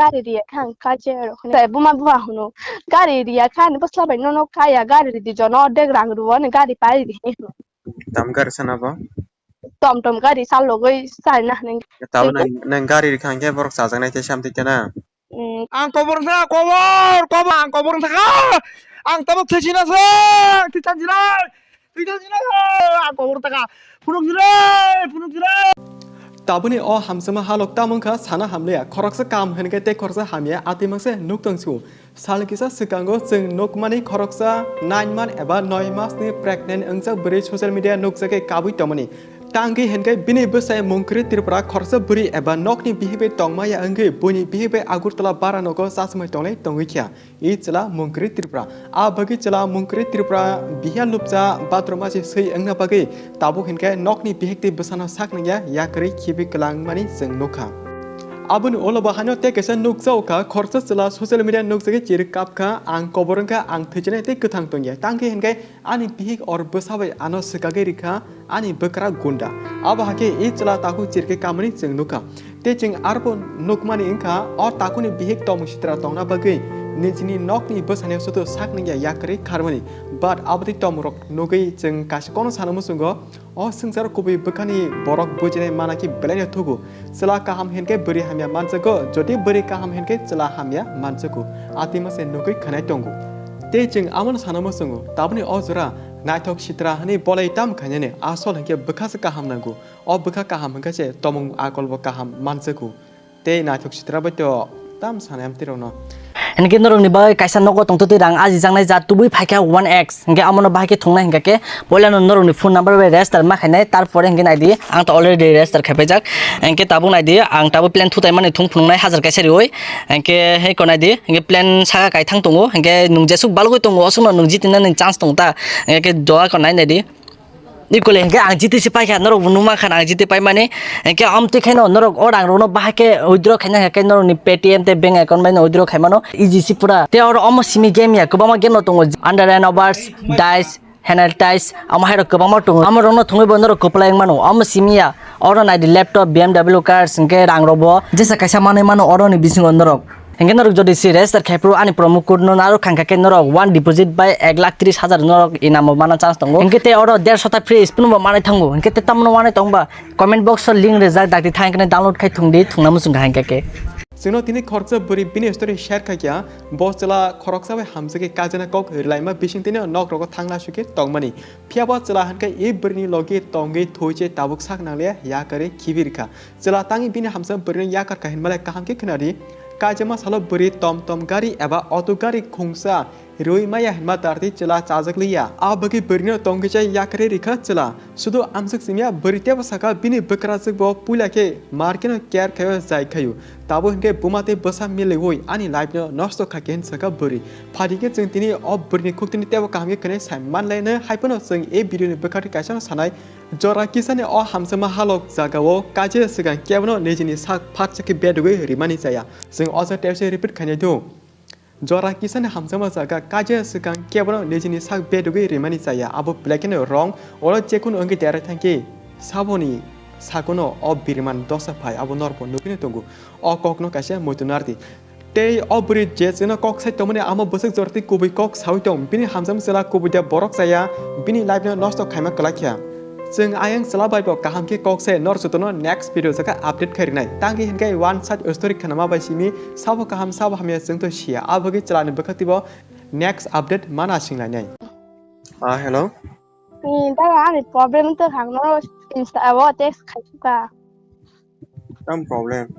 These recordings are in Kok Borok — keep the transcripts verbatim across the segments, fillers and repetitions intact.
Gari riya kha ang kaje rok hwnwi. Buma buma hwno. Gari riya kha ani bwsla bai nono kaya gari ridi jono ordek rang rwo ani gari pai ridi hwnwi hwno. Tam gari sana bo? Tom tom gari salogwi chai na hwnwi. Tabo nang gari rikha hwnkhe borok chajaknai tei samtwi khe na. Ang kobor wngkha, kobor, kobor, ang kobor wngkha. Ang tabuk thwisinase, thwisansinai, thwisansinai, ang kobor taka. Phunuksinai, phunuksinai. Tabuni o hamsama halok tamo wngkha sana hamliya. Khoroksa kaham hwnkhe tei khoroksa hamya atwi mangse nuk tong sio. Sal kisa swkango chwng nukmani khoroksa nine month eba noi mas ni pregnant wngjak bwrwi social media nukjagwi kabui tongmani. Tangwi hinkhe bini bwsai Mungkri Tripura khoroksa bwrwi eba nokni bihik bai tongmaya wngwi buini bihik bai Agartala bara nogo chachmai tonglai tongwi kha. I chwla Mungkri Tripura. A bagwi chwla Mungkri Tripura bihiya lupcha bathroom achi swi wngna bagwi tabuk hinkhe nokni bihik twi bwsano sak nangya yakarwi khibi kwlangmani chwng nukha. Aboni ulo bo haino tei kaisa nukjao kha, khoroksa chwla social media nukjagwi chiri kapkha, "Ang kobor wngkha, ang thwichini tei kwthang tongya." Tangkhe hinkhe ani bihik or bwsa bai ano swkagwi rikha ani bwkra gunda. Abo hakhe i chwla takhuk chirkhe kamani chwng nukha. Tei chwng arbo nukmani wngkha o takhukni bihik tomung sitra tongna bagwi nijini nokni bwsani soto sak nangya yakarwi kharmani. But aboni tomung rok nugwi chwng kaisa kono sana muchungo. O swngcharo kubui bwkhani borok bujinai mana khe belaino thugo. Chwla kaham hinkhe bwrwi hamya manjago, jodi bwrwi kaham hinkhe chwla hamya manjago. Atwi mase nugwi khanai tongo. Tei chwng amono sana muchungo, taboni o jora naithok sitra hwnwi bolai tam khainani asol hinkhe bwkhasa kaham nango. O bwkha kaham hinkhe se tomung akolbo kaham manjago. Tei naithok sitra bai to tam sanai amtwi rokno. Hinkhe norokni bagwi kaisa nogo tongtwtwi rang ajijaknai ja tubui phaikha one X. Hinkhe amono bahai khe thungnai hinkha khe, poilano norokni phone number bai register ma khainai, tarpore hinkhe naidi, ang to already register khaipaijak. Hinkhe tabuk naidi, ang tabuk plan thutai mani thung phunuknai hajar kaisa riui. Hinkhe hei ko naidi, hinkhe plan saka kaithang tongo, hinkhe nwng jesuk balgwi tongo, osukno nwng jitina nwng chance tongo ta, hinkhe doa ko nai naidi. Ikole hinkhe ang G T C paikha, norok bo nukmankha ang G T paimani. Hinkhe amtwi khaino norok o rangrokno bahai khe withdraw khaina hinkhe norokni Paytm tei bank account baino withdraw khaimano. E G C pura. Tei oro omo simi game ya, kwbangma game no tongo. Under and overs, dice, hand and dice, omo hairok kwbangma tongo. Omo rokno thungwi bo norok kwplai wngmano. Omo simi ya, oro naidi laptop, B M W cars, hinkhe rangrok bo jesa kaisa manwi mano oroni bisingo norok. Hinkhe norok jodi si register khai phuru ani promo code no narwk kha, hinkhe norok one deposit bai ek lakh tris hajar norok inamo mana chance tongo. Hinkhe tei oro dersho ta free spoon bo manai thango. Hinkhe tei tamno manai tongba comment box o link rijak, dakti thang hinkhe download khai thungdi, thungna muchung kha hinkhe. Chwngno tini khoroksa bwrwi bini story share khaikha, bo chwla khoroksa bai hamjagwi kajana kok rilaima bising tini nok rogo thangna sukhe tongmani. Phiyaba chwla hinkhe e bwrwini logi tongwi thwi se tabuk sak nangliya yakarwi khibirkha. Chwla tangwi bini hamsa bwrwino yakar kha hinmalai kaham khe khwnadi. Kaijama salo bwrwi tom tom gari eba auto gari khungsa rwi maya hinma dardi chwla chajak liya. A bagwi bwrwino tongwi chai yakarwi rikha chwla. Sudu amsuk simya bwrwi tebo saka bini bwkrajwk bo puila khe markeno care khaio jai khaio. Tabo hinkhe buma tei bwsa miliwi ani life no nosto kha khe hin saka bwrwi. Phadi khe chwng tini o bwrwini khuktini tebo kaham khe khwnwi sai manlaino hai phano chwng e video ni bwkhaktwi kaisa no sanai. Jora kisani o hamsama halok jagao kaje swkang kebono nijini sak phatsa khe bedugwi rimani chaya. Chwng o jaga tepse repeat khainai do. Jora kisani hamsama jaga kaje swkang kebono nijini sak bedugwi rimani chaya. Abo belai kheno wrong, oro jekunu wngwi derai thangkhe saboni sakuno o biriman dosa phai abo norbo nugwino tongo. O kokno kaisa muitu nardi. Tei o bwrwi je chwngno kok sai tongmani amo bwswk jorti kubui kok saui tong, bini hamjam chwla kubui de borok chaya, bini life no nosto khaima kwlai kha. Chwng ayang chwla bai bo kaham khe kok sai nor jotono next video jaga update khai rwnai. Tangwi hinkhe one side story khnama bai simi sabo kaham sabo hamya chwng to siya. Abagwi chwlani bwkhak twibo next update mana singlainai. Ah, hello. Ni dara ani problem to hangno insta o text khai suka. Tam problem.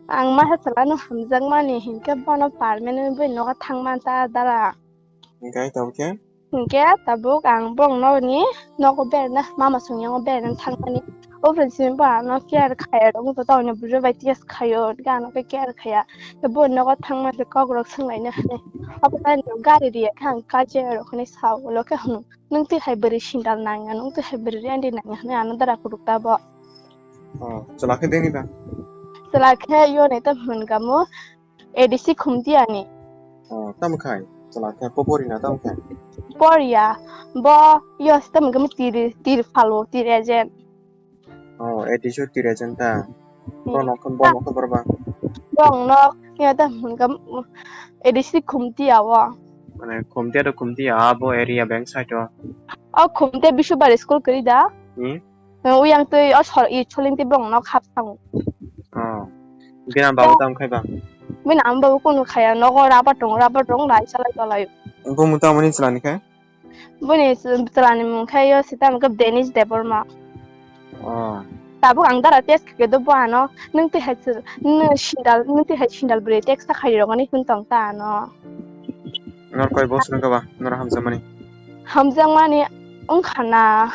Ang masa chwlano hamjakmani hinkhe bono permanent bai nogo thangman ta dara. Hinkhe tabuk khe? Hinkhe tabuk ang bongno ni nogo berna mama songyango berna thangmani. O prince ni bo ano care khaya rok wngkha to ani bujui bai test khayo, hinkhe ano khe care khaya. Bo nogo thangma se kok rok swnglaina hinwi. Abo ani gari riya khe ang kaje rok hinwi sa ulo khe hwnwi. Nwng twi hai bwrwi sindal nangya, nwng twi hai bwrwi rendi nangya hwnwi ano dara kutuk ta bo. Oh, chwla khe deni ba? Chwla khe yoni ta hwn kamo A D C Khumtiani. Oh, tamo khai? Chwla khe po pori na tamo khai? Poriya, bo yo se tamo kamo tiri, tiri phalo, tiri agent. Oh, A D C tiri agent ta? Hmm. Bo nokon, bo nokon borba? Bong nok ya ta hingka A D C Khumtia o. Mane Khumtia to Khumtia abo area bank side o. O Khumtia Bisubari school kiri da. Hmm? Uyang twi o sor i soling twi bong nok hap sango. Oh. Bini ama babu tam khai ba? Bini ama babu kunu khaya nogo rubber tong rubber tong lai salai tolai. Bumung tamoni chalani khe? Bini chalani mung khe yo sita mung khe Danish Debbarma. Oh. Tabuk ang dara test khe do bo ano nung twi hai sindal nung twi hai sindal bwrwi test khai rogani hun tong ta ano. Nor koi bosong khe ba nor hamjakmani? Hamjakmani wngkha na.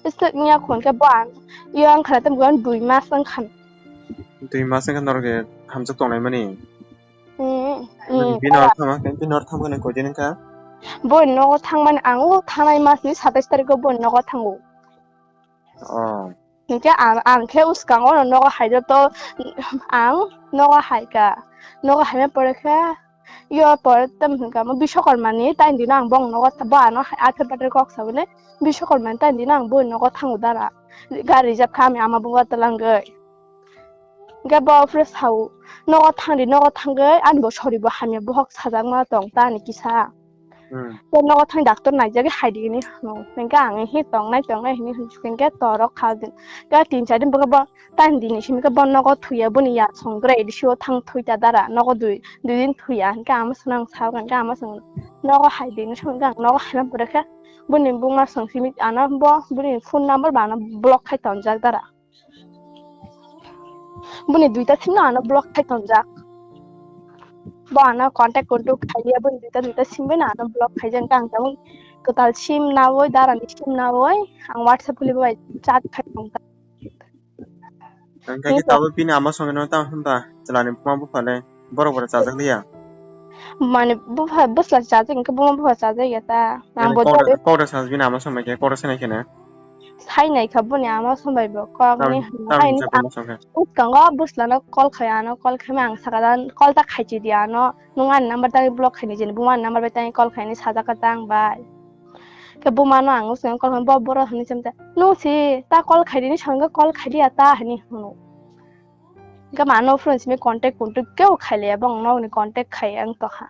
Isik wngya khun khe bo ang, yo wngkha na tamo dui mas wngkha na. Dui mas wngkha norok hamjak tongnai mani? Hmm, hmm. Bini ortho ma khe, bini ortho ma khe koi din wngkha? Bo nogo thangmani ang o thangnai mas ni satais tarikh o bo nogo thango. Oh. Hinkhe ang, ang khe uskango no nogo hai do to, ang nogo hai ka. Nogo hai ma pore khe, yo pore tam hinkha mo Biswakarma ni tain dino ang bong nogo tha-, bo ano hai athe patre kok sabune Biswakarma ni tain dino ang bo nogo thango dara. Gari reserve kha ami ama bungo twlangwi. Hinkhe bo phre sao, nogo thangdi, nogo thangwi ani bo sori bo hamya bohok sajakma tong ta ani kisa. Hmm. Tei nogo thang doctor naijagwi hai di hwnwi hwno. Hinkhe ang hi tongnai tongnai hwnwi hwnkhe torok kha din. Khe tin char din bo khe bo tani dini simi khe bo nogo thuya boni yar songgra A D C o thang thwi ta dara nogo dui dui din thuya hinkhe ama swnang sa hinkhe ama swng nogo hai di hwnwi swngkhe ang nogo hai ma pore khe boni buma swng simi ano bo boni phone number ba ano block khai tonjak dara. Boni duita sim no ano block khai tonjak. Bo ano contact contact khai liya boni duita duita sim bai no ano block khai jang tang tang kwtal sim na oi dara ni sim na oi ang WhatsApp kuli bai chat khai tong ta. Ang khe tabuk bini ama songwi no tang hwnba chalani buma bupha le. Borok borok chajak liya. Mane bupha bwsla chajak hinkhe buma bupha chajak ya ta. Ang bo kokda kokda sajak bini ama somai khe kokda sanai khe na. Sai nai kha boni ama somai bo kok ni. Tamni chakma songkha. Uskango bwsla no call khai ano call khai ma ang saka da call ta khai chi di ano. Nung ani number ta block khai ni jeni buma ani number bai ta call khai ni sajak ka ta ang bai. Khe buma no ang uskango call khai bo borok hinwi cham ta. Nung si ta call khai di ni songkha call khai di ya ta hinwi hwno. Hinkhe mano phone simi contact contact keu khaile bong nokni contact khai ang tokha.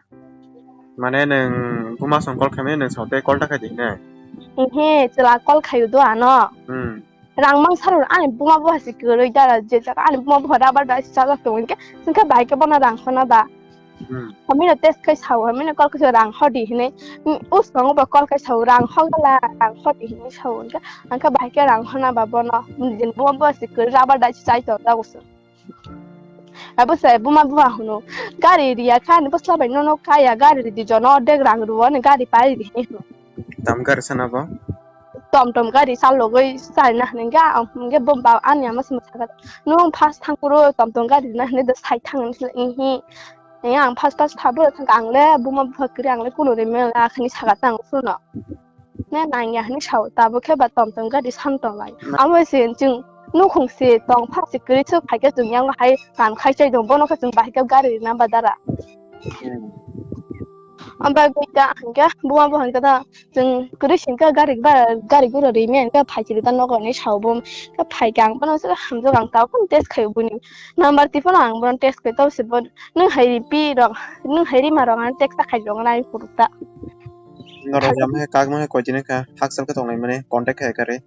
Mane nwng buma song call khaimani nwng saote call ta khaidi hine? Ehe, chwla call khaio do ano. Hmm. Rang mang saro ani buma bo hasi kwrwi dara je jaga ani buma bo rubber da chajak tongo hinkhe, hinkhe bai khe bono rang khona da. Hmm. Hamino test khai sao, hamino call khai sao, rang hodi hinwi. Uskango bo call khai sao, rang hogala, rang hodi hinwi sao. Hinkhe, hinkhe bai khe rang hona ba bono. Nijini buma bo se kwrwi rubber dai chai tongo jago se. Abo se buma buma hwno. Gari riya kha, ani bwsla bai nono kaya, gari ridi jono ordek rang rwo, ani gari pai ridi hinwi hwno. Tam gari sana bo? Tom tom gari salogwi chai na hinwi ga, ang hwnwi bo ba ani ama se sakha. Nwng first thang kuro tom tom gari na hinwi da sai thang hinwi sila, ihi. Ang first first tha bwrwi thangkha ang le buma bupha kwrwi ang le kuno rimani akhani saka tang phuru no. Ne nang ya hinwi sao tabuk khe ba tom tom gari san tong lai. Amo se chwng nukhung se tong pha se kwrwi se phai khe chwng yang hai kam khai chai tong bono khe chwng bahai khe gari rina ba dara. Hmm. Amba gwi ta hwnkhe buma bupha hwnkhe ta Chwng kwrwi singkha gari ba, gari gura rimani hwnkhe phai chwrwi ta nogo hinwi sao bo. Khe phai khe ang bono se hamjak ang tabuk phano test khaio buini number twi phano ang bono test khai tabuk se bo nwng hai ri pi rok nwng hai rima rok ang test ta khai rok nai phuru ta. Norok jam hai kak mani koi tini kha hakchal khe tonglai mani contact khai kha ri.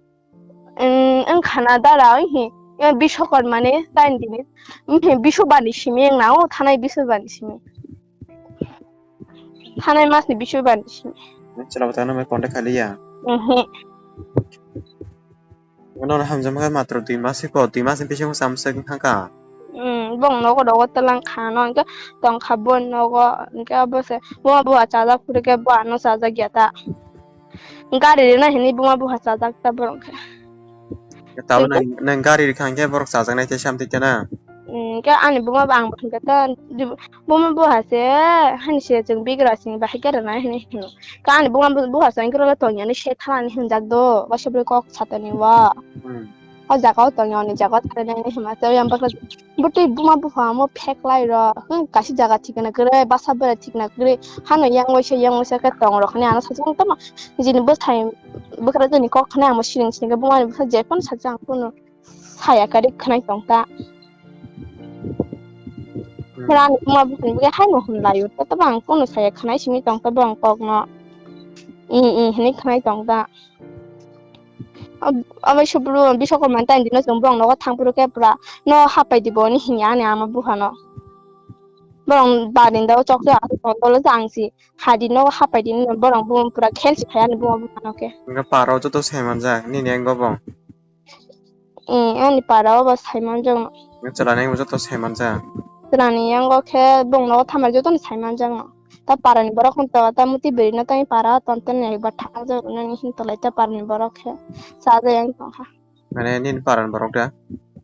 Wng khana dara wng hi Biswakarma ni tain tini wng hi Bisubani simi wng nang o thanai Bisubani simi. Thanai mas ni bisu ban sini. Chwla bwtang no mai contact khai liya. Mhm. Nono hamjakma khe matro dui mas se ko, dui mas ni bisingo cham se wng thang kha. Hmm, bong nogo dogo twlang kha no, hwnkhe tong kha bo nogo, hwnkhe abo se bo, bo chajak phuru khe bo ano chajak ya ta. Gari rina hini buma buha chajak ta borok khe. Tabuk nang, nang gari rikha hwnkhe borok chajaknai tei samtwi khe na? Hmm, khe ani buma bo ang bo hwnkhe ta, buma buha se hani se chwng bigra sini bahai khe rwnai hinwi hino. Khe ani buma buha se hwnkhe rwla tongya ni se thanani hwnjak do, waisa bwrwi kok satani o. Hmm. O jaga o tongya, ani jaga o thanani hinwi hima se, yang bakla Bwtwi buma bupha omo pheklai rw, hmm, kaisa jaga thikna kwrwi, basa bwrwi thikna kwrwi, hano yang waisa, yang waisa khe tong rok hinwi ano sajagwi tongma. Nini bwsai bwkha jani kok khwnai ang bo siring siring khe buma ni bwsa jephano sajagwi ang phano saya kwrwi khwnai tong ta. Pura ani buma buphani bagwi haino hwnlaio. Tei tabo ang kunu saya khwnai simi tong tabo ang kokno. I, i, hwnwi khwnai tong ta. Ab-, abai subru Biswakarma ni time dino chwng borok nogo thang phuru khe pura no hapai di bo hwnwi hinya ani ama buphano. Borok barenda o chokjak aswk tong dolo jang si hadi nogo hapai di borok bo pura khel si phai ani buma buphano khe. Wngkha para o joto sai manjak nini yango bo. Eh, ani para o bo sai manjak no. Chwla ni yango joto sai manjak. Chwla ni yango khe bong nogo thamar joto no sai manjak no. Ta para ni borok hwn to ta muti bwrwi no tei para ton ten ni ba thang jak nani hin tolai ta para ni borok khe. Sa jai ang tong kha. Mane nini paran borok da?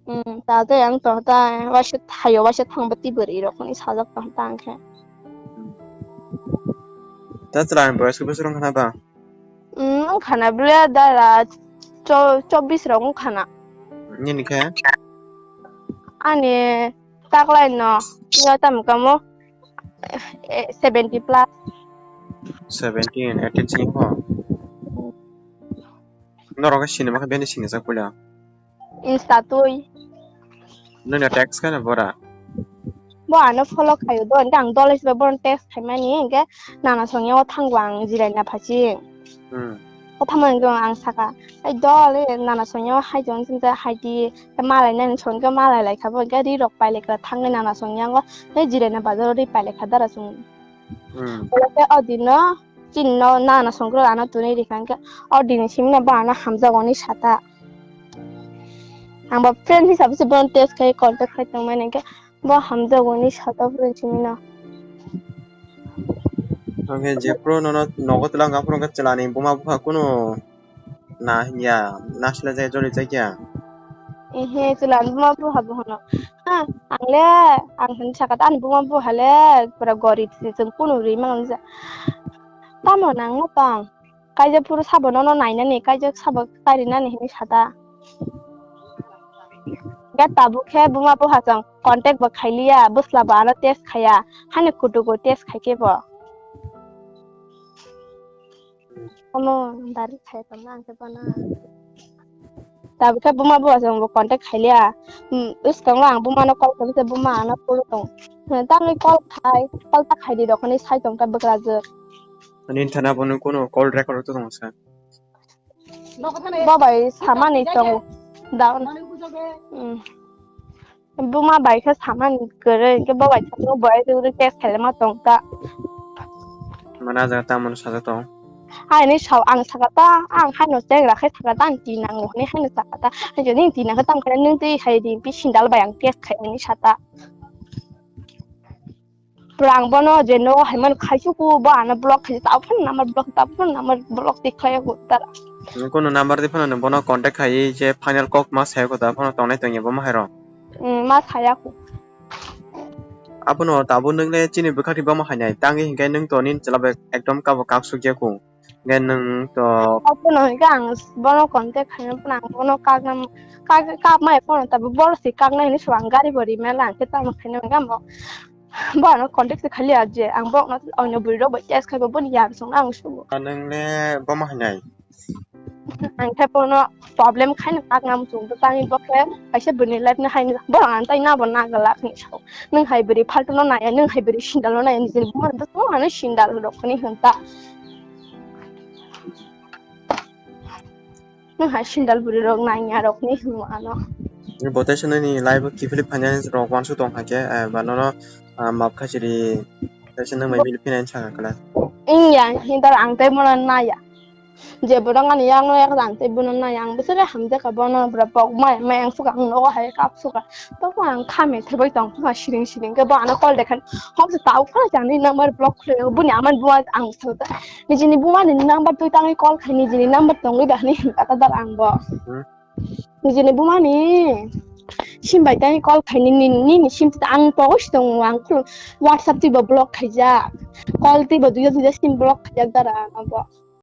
Hmm, ta tei ang tong ta, waisa thaio, waisa thang bati bwrwi rok ni sajak tong ta ang khe. Ta chwla ni boyos khe bwswk wngkha na ba? Hmm, wngkha na bwle dara cho-, chobbish rok wngkha na. Nini khe? Ani taklai no, yo tam kamo, eh, seventy plus. Seventeen, eighteen sini ko? Norok khe sinima khe bini sinijak puila. Insta twi. Nini text khe na bora? Bo ano follow khaio do, hwnkhe ang dol hisabai bono text khaimani, hwnkhe nana songya o thango ang jiraina phachi. Hmm. O thamani hwnkhe ang saka, "Ai dol, eh, nana songya o hai jong sing ja hai di, malai nani songya malai lai kha bo, hwnkhe ri rok pai lai kha thangwi nana songya o, tei jiraina bazar o ri pai lai kha dara song." Hmm. Ola khe o dino chini no nana songkro ano tuni rikha hwnkhe o dini simi no bo ano hamjago ni sata. Ang bo friend hisabe se bono text khai contact khai tongmani hwnkhe bo hamjago ni sata friend simi no. Hwnkhe jephru nono nogo twlang aphuru hwnkhe chwla ni buma bupha kunu na hinya, na sle jai joli jai kya? Ehe, chwla ni buma bupha bo hono. Ha, ang le, ang hwn saka ta ani buma bupha le pura gorib se, chwng kunu ri mang ja. Tamo nang no tong? Kaijak phuru sabo nono nainani, kaijak sabo kairinani hinwi sata. Ga tabuk khe buma bupha chwng contact bo khailiya, bwsla bo ano text khaiya, hani kutugo text khaikhe bo. Omo dari khai tongna ang khe bana. Tabuk khe buma bupha chwng bo contact khailiya. Hmm, bwskango ang bumano call khaikhe buma ano phone tong. Hmm, tamni call khai, call ta khaidi rok hinwi sai tong ta bwkrajwk. Ani thana bono kono call record to tong sa. Bo bai samani tong. Down. Hmm. Buma bai khe samani kwrwi, hwnkhe bo bai thangwi bo bai khe text khailama tong ta. Mana jaga tamoni sajak tong. Haini sao ang saka ta, ang haino chengra khe saka ta, ang tina ngo hinwi haino saka ta. Haino ning tina khe tamo khe nwng twi hai ri pi sindal bai ang text khai hinwi sata. Pura ang bono je nogo hai mano khaisu ku bo ano block khai ta phano number block ta phano number block ti khlai ku ta. Nung kono number di phano bono contact khai je final kok ma sai ko ta phano tongnai tongya bo ma hai rok. Hmm, ma saya ku. Abono tabuk nwng le chini bwkhak ni bama hainai, tangwi hinkhe nwng to nini chwla bai ekdom kabo kak sukya kung. Hinkhe nwng to. Abono hinkhe ang bono contact khaina phano ang bono kakna, kak, kak mai phano tabuk boro se kakna hinwi se ang gari bo rimela, hinkhe tamo khaina hinkhe amo bono contact se khali aje, ang bokno oino bwrwi rok bai test khaibo boni yar song ang sugo. Nwng le bama hainai. Ang khe bono problem khaina kakna muchung to tangwi bo khe kaisa bwrwini life ni haino borok ang tai nabo nagalak hinwi sao. Nwng hai bwrwi phaltu no naya, nwng hai bwrwi sindal no naya, nijini buma no to ano sindal rok hinwi hwn ta. Nwng hai sindal bwrwi rok nanya rok hinwi hwn ano. Bo teisa nini life o kiphilwi finance rok uansuk tong kha khe, eh, ba nono, ah, map khaisiri teisa nwng bai mili finance sakha kala. Wngya, hintar ang tai bono naya. Je borok ani yakno yak rang tei bono nai ang bwswk hamjak ka bono bwrwi pok mai mai ang suka ang nogo hai kap suka tamo ang kha methai bai tong kha siring siring khe bo ano call dekhan hok se tau kha chani number block khwlai boni amani buma ang sa ta nijini buma ni number twi tangwi call khai nijini number tongwi da hwnwi hwn kha ta dal ang bo nijini buma ni sim bai tangwi call khai nini nini sim ta ang pogo si tongo ang khulum WhatsApp twi bo block khaijak call twi bo duida duida sim block khaijak dara ano bo.